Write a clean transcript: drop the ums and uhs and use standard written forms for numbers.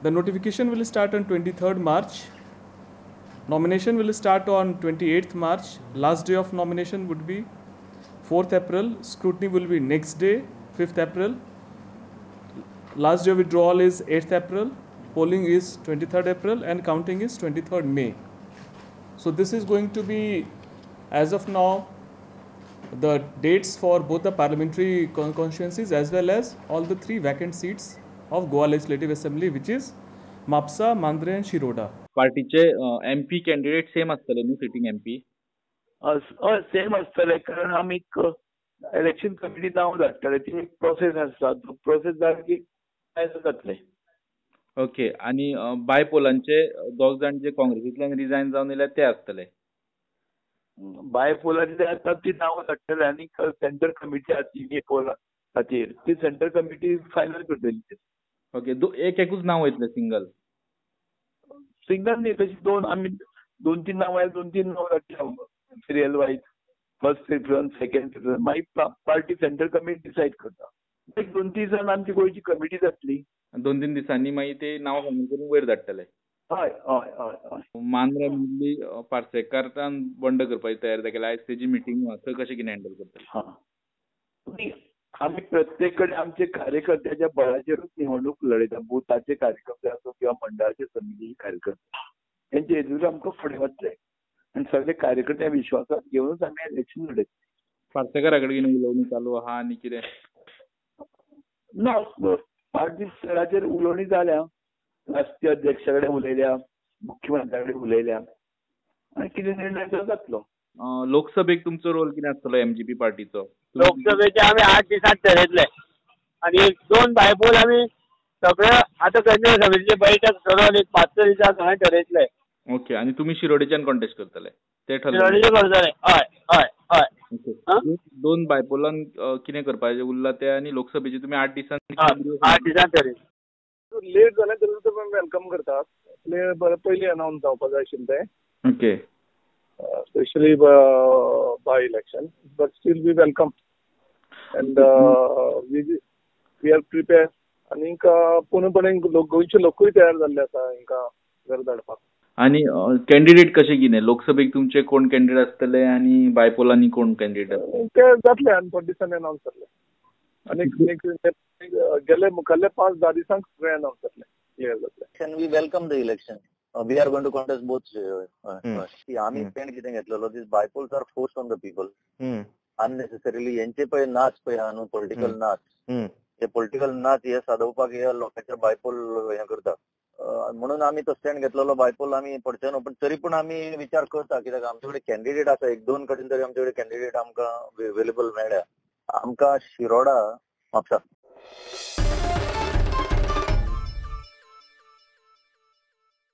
The notification will start on 23rd March. Nomination will start on 28th March. Last day of nomination would be 4th April. Scrutiny will be next day, 5th April. Last day of withdrawal is 8th April. Polling is 23rd April and counting is 23rd May. So this is going to be, as of now, the dates for both the parliamentary constituencies as well as all the 3 vacant seats of Goa Legislative Assembly, which is Mapsa, Mandre and Shiroda. पार्टीचे MP candidate same आसतले न्हू, sitting MP? हय, same आसतले, कारण आमी election committee नांव धाडटले, ती एक प्रोसेस आसता, तो प्रोसेस जाली की जातले. ओके, आनी बाय पोलांचे दोग जाण जे काँग्रेसींतल्यान रिजायन जावन येयल्या ते आसतले? बाय पोलाचे आसता ती नांवां धाडटले आनी सेंट्रल कमिटी आसा ती पोला खातीर, ती सेंट्रल कमिटी फायनल करतली. ओके, एक एकूच नांव वयतलें सिंगल? सिंगल न्ही, तशी दोन, आमी दोन तीन नांवां आयली, दोन तीन नांवां धाडटले serial wise, first preference, second preference, मागीर पार्टी सेंट्रल कमिटी डिसायड करता. एक 2-3 दिसान आमची गोंयची कमिटी जातली, 2-3 दिसांनी मागीर ते नांव फायनल करून वयर धाडटले. हय हय हय हय. मांद्रा मदली पार्सेकारान बंड करपाची तयारी केल्या, आयज तेजी मिटींग आसा, थंय कशें कितें हँडल करतले? हां, आमी प्रत्येक कडेन आमचे कार्यकर्त्याच्या बळाचेरूच निवडणूक लढयता, बुथाचे कार्यकर्ते आसूं किंवा मंडळाचे समितीचे कार्यकर्ते, तेंचे हेतून आमकां फुडें वतले आनी सगळे कार्यकर्त्या विश्वासात घेवनूच आमी इलेक्शन लढयतले. पार्सेकारा कडेन कितें उलोवणी चालू आहा आनी कितें ना? पार्टी स्तराचेर उलोवणी जाल्या, राष्ट्रीय अध्यक्षा कडेन उलयल्या, मुख्यमंत्र्या कडेन उलयल्या आनी कितें निर्णय तो जातलो. लोकसभेक तुमचो रोल कितें आसतलो एमजीपी पार्टीचो? लोकसभेचे आमी 8 दिसांत ठरयतले आनी 2 बायपोल आमी सगळे आतां केंद्रीय समितीची बैठक ठरोवन एक 5-6 दिसांत हांवें ठरयतले. ओके, आनी तुमी शिरोडेच्यान कॉन्टेस्ट करतले ते ठरले? शिरोडेचे करतले, हय हय हय. 2 बायपोलान कितें करपाचें उरलां तें आनी लोकसभेचे तुमी 8 दिसांनी 8 दिसांत ठरयतले. लेट जालें तरी तुमी welcome करतात, बरें पयलीं अनावन्स जावपा जाय आशिल्लें तें. Okay, especially by election, but still we welcome and we are prepared. आनीक पूर्णपणे गोंयचे लोकूय तयार जाल्ले आसा हांकां घर धाडपाक. आनी कॅन्डिडेट कशें कितें लोकसभेक तुमचे कोण कॅन्डिडेट आसतले आनी बायपोलांनी कोण कॅन्डिडेट आसतले ते जातले आनी थोडे दिसांनी अनावन्स जातले. आनी गेले मुखाल्ले 5-10 दिसांक सगळें अनावन्स जातलें, क्लियर जातलें. We welcome the election. We are going to contest both. आमी स्टँड कितें घेतलेलो, these bypolls are forced on the people unnecessarily. यांचे पळय नाच पळय आहा न्हू, पॉलिटिकल नाच, ते पॉलिटिकल नाच हे सादोवपाक हे लोकांचे बायपोल हे करता, म्हणून आमी तो स्टँड घेतलेलो. बायपोल आमी पडचे न्हू, पण तरी पूण आमी विचार करता, कित्याक आमचे कडेन कॅन्डिडेट आसा, 1-2 कडेन तरी आमचे कडेन कॅन्डिडेट आमकां अवेलेबल मेळ्ळ्या. आमकां शिरोडा, म्हापसा.